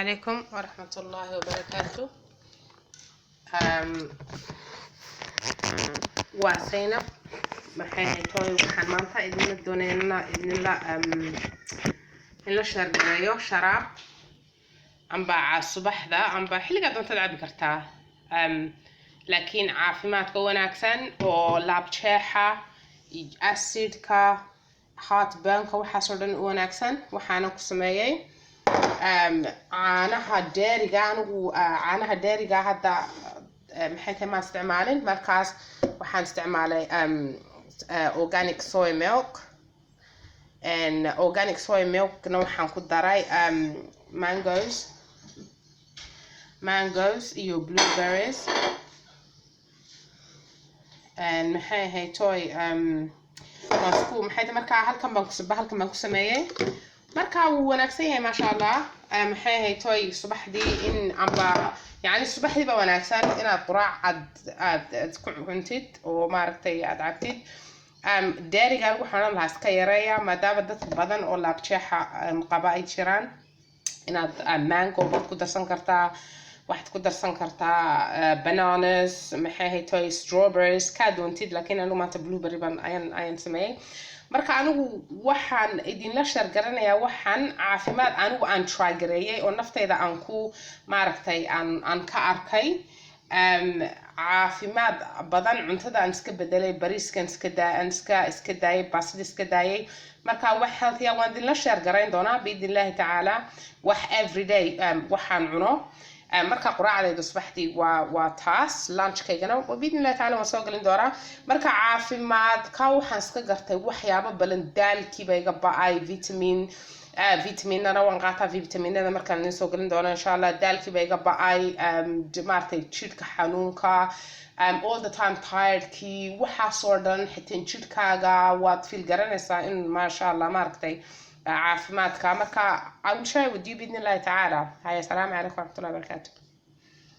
Calaykum waraxmatullaahi wabarakaatu. Waa Zaynab. Maxay ahayd tooy? Waxaan maanta idinla doonaynaa idinla in la share gareeyo sharaab amba subaxda amba xilligaa doontaad cabi kartaa, laakiin caafimaadka wanaagsan oo laabjeexa, acidka, heartburnka, waxaasoo dhan u wanaagsan. Waxaana ku sameeyey caanaha dairyga. Anigu caanaha dairyga hadda maxay tahay maan isticmaalin. Markaas waxaan isticmaalay organic soy milk, and organic soy milkna waxaan ku daray mangoes iyo blueberries and maxay ahayd toy waan isku maxay tahay. Markaa halkan baan ku sameeyey. Marka wuu wanaagsan yahay, maasha Allah. Maxay ahayd toy, subaxdii in amba yani subaxdii ba wanaagsan inaad quraac aad ku cuntid oo maaragtay aad cabtid. Dairyga anigu waxaan odhan lahaa iska yareeya, maadaama dad badan oo laabjeexa qaba ay jiraan. Inaad mango baad ku darsan kartaa, waxaad ku darsan kartaa bananas, maxay ahayd toy, strawberries, kaa doontid. Laakiin anigu maanta blueberry baan ayaan sameeyey. Marka anigu waxaan idinla share garanayaa waxaan caafimaad anigu aan try gareeyay oo naftayda aan ku maaragtay aan ka arkay caafimaad badan. Cuntada aan iska bedelay, bariiskan iska daa aan iska daayay, baasida iska daayay. Marka wax healthy waan idinla share garayn doonaa biidni Illaahi tacaala, wax everyday waxaan cuno. Marka quraacdayda subaxdii waa taas, lunchkaygana biidni Illahi tacala waan soo gelin doonaa. Marka caafimaadka waxaan iska gartay waxyaabo badan. Daalkiiba iga ba-ay, vitaminana waan qaataa, vitaminada markaan idin soo gelin doono insha Allah. Daalkiiba iga ba-ay, maaragtay jidhka xanuunka, all the time tiredkii, waxaasoo dhan. Xitaa jidhkaaga waad feel garanaysaa in maasha Allah maaragtay caafimaadka. Marka I will share with you biidni Illahi tacaala. Haya, asalaamu calaykum waraxmatullahi wabarakaatu.